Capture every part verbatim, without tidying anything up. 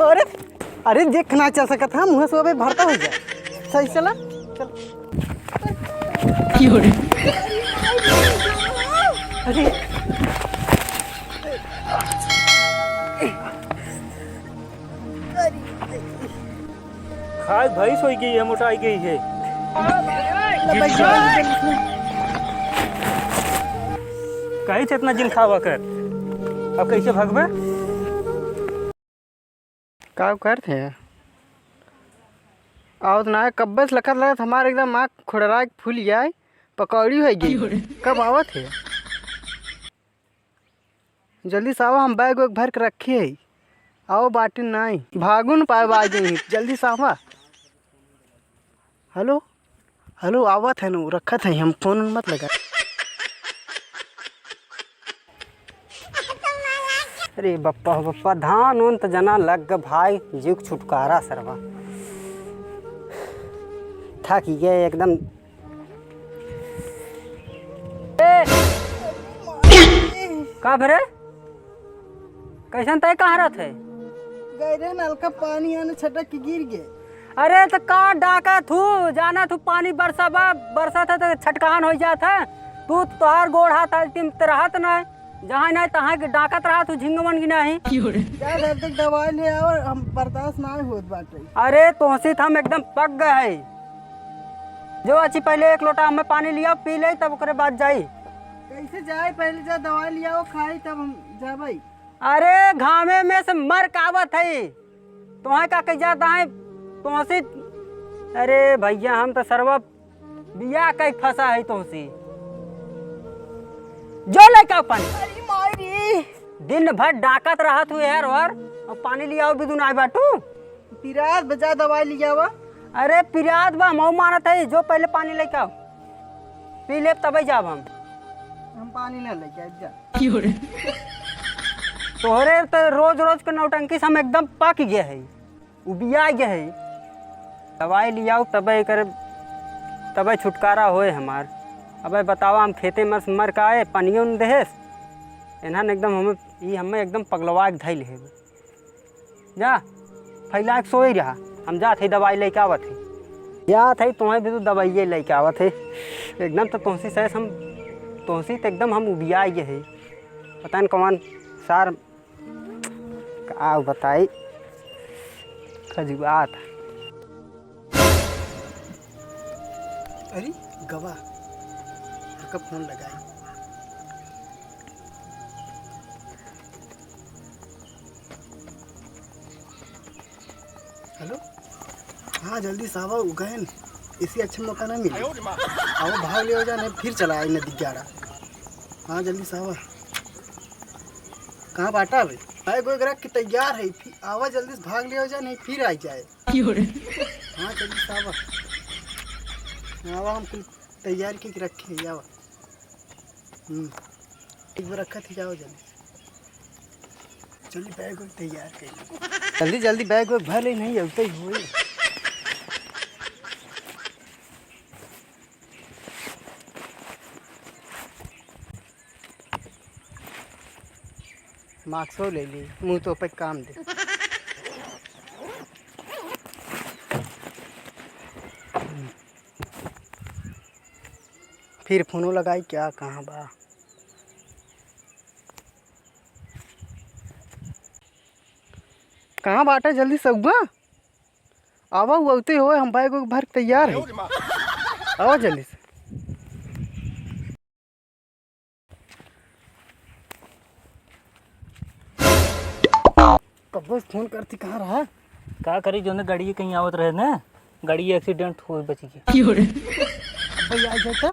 अरे, अरे, देख ना चल सकत है, मुँह से अबे भरता हो जाए। सही चला, चल। अरे। खाए भैंस होई गई है, मोटाई गई है। कहीं से इतना जिन खावा कर, अब कैसे भगबे? का करत है? आवत ना है, कब्बे से लखत लखत हमार एकदम आँख खुड़रा के फूल जाए, पकौड़ी हो गई। कब आवत है? जल्दी से आवा, हम बैग वैग भर के रखे है। आओ बाटी नाई, भागो न पाए बाज नहीं, जल्दी से आवा। हेलो, हेलो, आवत है नु, रखत है, हम फोन उन मत लगा। अरे बप्पा हो बप्पा, धान उन त जना लग ग भाई, जीव के छुटकारा सरवा। थक गए एकदम। ए! का भरे? कैसन तय कहाँ रहत है? गए रहे नलका पानी आने छटक के गिर गए। अरे त का डाका थू, जाना थू पानी बरसा बा, बरसत है त छटकान हो जात है। तू तोहार गोड़ हाथ आलटिम त रहत ना, जहाँ ना तहाँ के डाकत रहत हू झिंगवन की नहीं। क्या घर तक दवाई ले आओ, हम बर्दाश्त ना होत बाटे। अरे तोहसी त हम एकदम पक गए है। जो अच्छी पहले एक लोटा हमें पानी लिया, पी ले, तब ओकरे बाद जाई। कैसे जाए? पहले जा दवाई लियाओ, खाई, तब हम जाबई। अरे घामे में से मर के आवत है, तोहे का कह जाता है? तोहसी, अरे भैया हम तो सरवा बियाह कई फंसा है तोहसी। जो लेके आओ पानी। अरे माई रे। दिन भर डाकत रहत हुए यार, और अब पानी लियाओ भी दुनाई बाटू। पिरात बजा दवाई लियावा। अरे पिरात बा, मऊ मानत है, जो पहले पानी लेके आओ, पी लेब तबे जाब हम। हम पानी ना लेके आइब जा। तोहरे तो रोज रोज के नौटंकी से हम एकदम पक गए है, उबिया गए है। दवाई लियाओ तबे एकर, तबे छुटकारा होए हमार। अबे बतावा, हम खेते में से मर के आए, पनियो न देहेस, एनहन एकदम हमें, ई हमें एकदम पगलवा के धइल है। जा, फैला के सोई रहा, हम जात है दवाई लेके आवत है। जात है, तोहे भी तो दवाइये लेके आवत है। एकदम तो तोहसी से हम, तोहसी तो एकदम हम उबिया गए है। पता न कौन सार, का बताई, खजुआत। अरे गवा, रुका फोन लगाई। हेलो, हाँ जल्दी से आवा, उ गए न, इससे अच्छा मौका ना मिले। आवा भाग ले हो जा, नहीं फिर चला आई नदी ग्यारह। हाँ जल्दी से आवा। कहाँ बाटा अबे? बैग वैग रख के तैयार है, फिर आवा जल्दी से भाग ले हो जा, नहीं फिर आई जाए। हाँ जल्दी से आवा। आवा, हम कुल तैयार के रखे हैं, आवा। हम्म, एक बार रखा थी, जाओ जल्दी। चलिए बैग वैग तैयार कर ली। जल्दी जल्दी बैग वैग भर ले, नहीं अबते ही होई। मास्को ले ली, मुँह तो पे काम दे। फिर फोनो लगाई क्या, कहाँ बा? कहाँ बाटे जल्दी से उगा? आवा, उ अउते होए, हम बैग उग भर के तैयार है। आवा जल्दी से। कब्बो से फोन करती, कहाँ रहा? का करी, जो ने गाड़ी कहीं आवत रहे ना, गाड़ी एक्सीडेंट हुए बच गई। अब्बे आ जाता।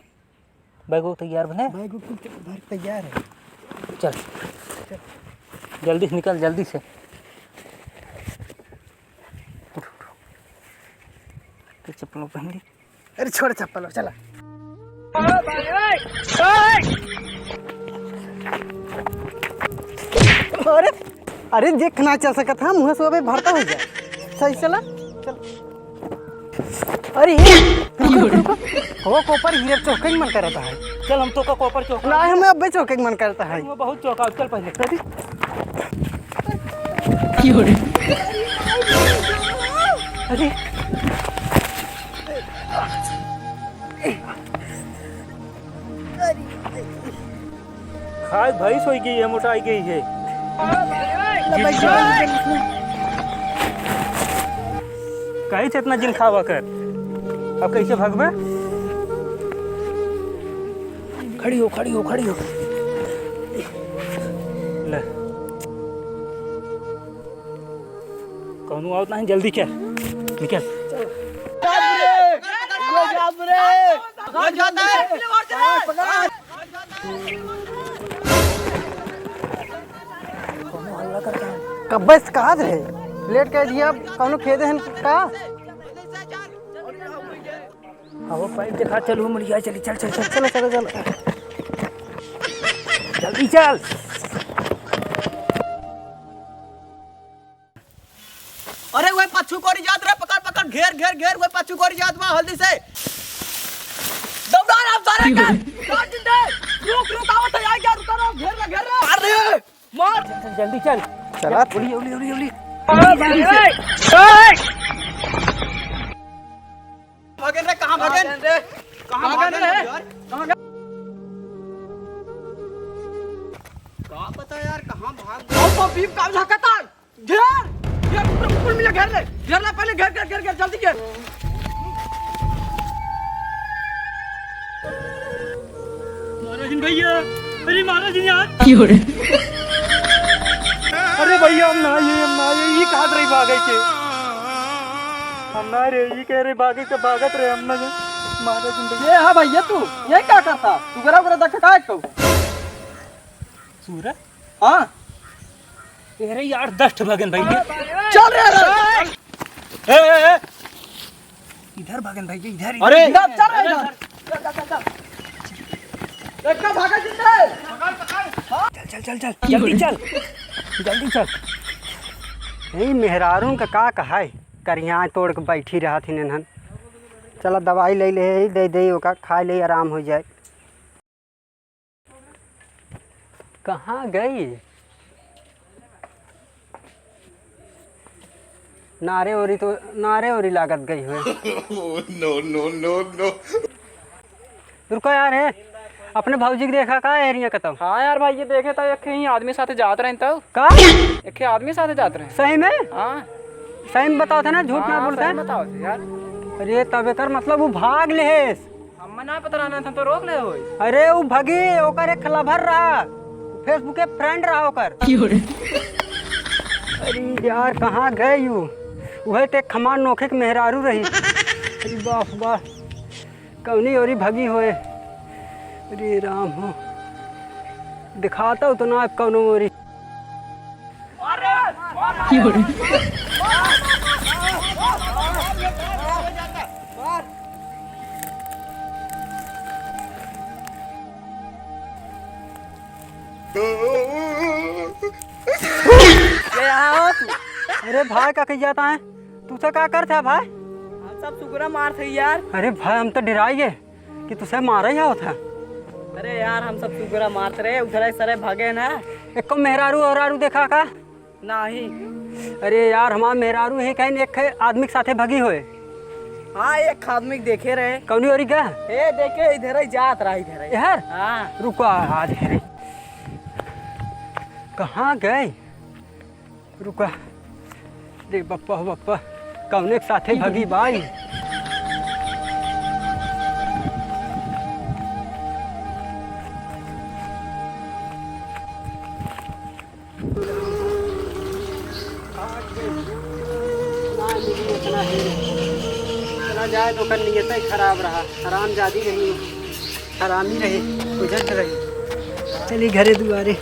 बैग उग तैयार बने? बैग उग कुल भर तैयार है। चल। चल। जल्दी से निकल, जल्दी से। उठ, उठ, उठ। तो चप्पल पहन ली। अरे छोड़ चप्पल, चला। अरे, अरे देख ना चल सकत है, मुँह से अबे भरता हो जाए। सही चला, चल। अरे, रुको, रुको, रुको। हो, कोपर गिरे चौके ही मन करता है। चल, हम तो का कोपर चौका। ना, हमें अबे चौके ही मन करता है। हमें बहुत चौका, चल पहले। अरे। की हो रे? खाए भैंस होइ गई है, मोटाई गई है। कहीं से इतना जिन खावा कर, अब कैसे भगबे? खड़ी हो, खड़ी हो, खड़ी हो। ले। कौनो आवत नहीं, जल्दी कर, निकल। कब्बे से कहत रहे, लेट कर दिया, कौनो खेदे हन का? अब पाइप देखा, चल, वो मुड़िया चली, चल, चल, चल। चलो, चलो, चलो। जल्दी चल। अरे, वही पच्छू कोरी जात रहे, पकड़, पकड़, घेर, घेर, घेर, वही पच्छू कोरी जात बा, हल्दी से। दौड़ा राम सारे का। काट दे। रुक, रुक, आवत है, आ गया, रुका रहो, घेर रे, घेर रे। मार दे। मार। चल, चल, जल्दी चल। चला। उली, उली, उली, उली। भागन रे, कहाँ भागन? कहाँ भागन रे? यार? कहाँ गए? का पता यार, कहाँ भाग गए? ओ, तो बीप का झकता। घेर! घेर, पूरा कुल मिला घेर ले। घेर ले पहले, घेर, घेर, घेर, घेर, जल्दी घेर। महाराज भैया, अरे महाराज यार। क्यों रे? अरे भैया, हम ना ये, हम ना ये, ये कहाँ रही भागे के? हम ना रे, ये कह रहे भागे के, भागत रहे हम ना। महाराज भैया। ये हाँ भैया, तू ये क्या करता? तू गरा गरा देख का है तू? सूरज? हाँ। अरे यार, दस ठो भागन भाई के। चल रे, रे। ए, ए, ए। इधर भागन भाई के, इधर, अरे। इधर। इधर, चल रे, इधर। चल, चल, चल, चल। एक का भागा जिंदा है। चल, चल, चल, चल। जल्दी चल। जल्दी चल। यही मेहरारून का का कहाई? करियाँ तोड़ के बैठी रहत ही नन्हन। चला दवाई ले ले, दे दे ओका, खा ले, आराम हो जाए। कहाँ गई? नारे ओरी तो, नारे ओरी लागत गई हुए। No, no, no, no। रुको यार, हे, अपने भौजी के देखा का एरिया कतौ? हाँ यार भाई, ये देखे तो एक ही आदमी साथे जात रहे तो। का? एक ही आदमी साथे जात रहे। सही में? हाँ। सही में बताओ थे ना, झूठ ना हाँ, बोलते सही हैं। बताओ थे यार। अरे तब एकर मतलब वो भाग लेहेस। हमें ना पता रहना था तो रोक ले होई। अरे उ भगी, ओकर एक लवर रहा, Facebook के friend रहा ओकर। क्यों रे? अरे यार, कहाँ गए यू? उहे ते खमार नोखे के मेहरारू रही। अरे बाप बाप, कौनी ओरी भगी होए। अरे राम हो, दिखाता हूँ तो ना कौनो ओरी। ये यहाँ हो तू। अरे भाई, का कही जाता है? तू से का करत है भाई? हम सब सुगरा मारत है यार। अरे भाई, हम तो डराई गए कि तुसे मारा ही होता। अरे यार, हम सब सुगरा मारत रहे, उधर सरे भागे ना। एको मेहरारू औरारू देखा का? नहीं। अरे यार, हमार मेहरारू ही कहीं एक आदमी के साथे भगी होए। हाँ, एक आदमी के देखे रहे। कौनी ओरी का? ए, देखे, इधर ही जात रहा, इधर ही। यार? हाँ। रुको, आज है रे। कहाँ गए? रुका। रे बप्पा हो बप्पा, कौने के साथे भगी बाई? चला जाए तो ओकर नियत ही खराब रहा, हरामजादी रही, हरामी रहे, उजट रहे। चली घरे दुआरे।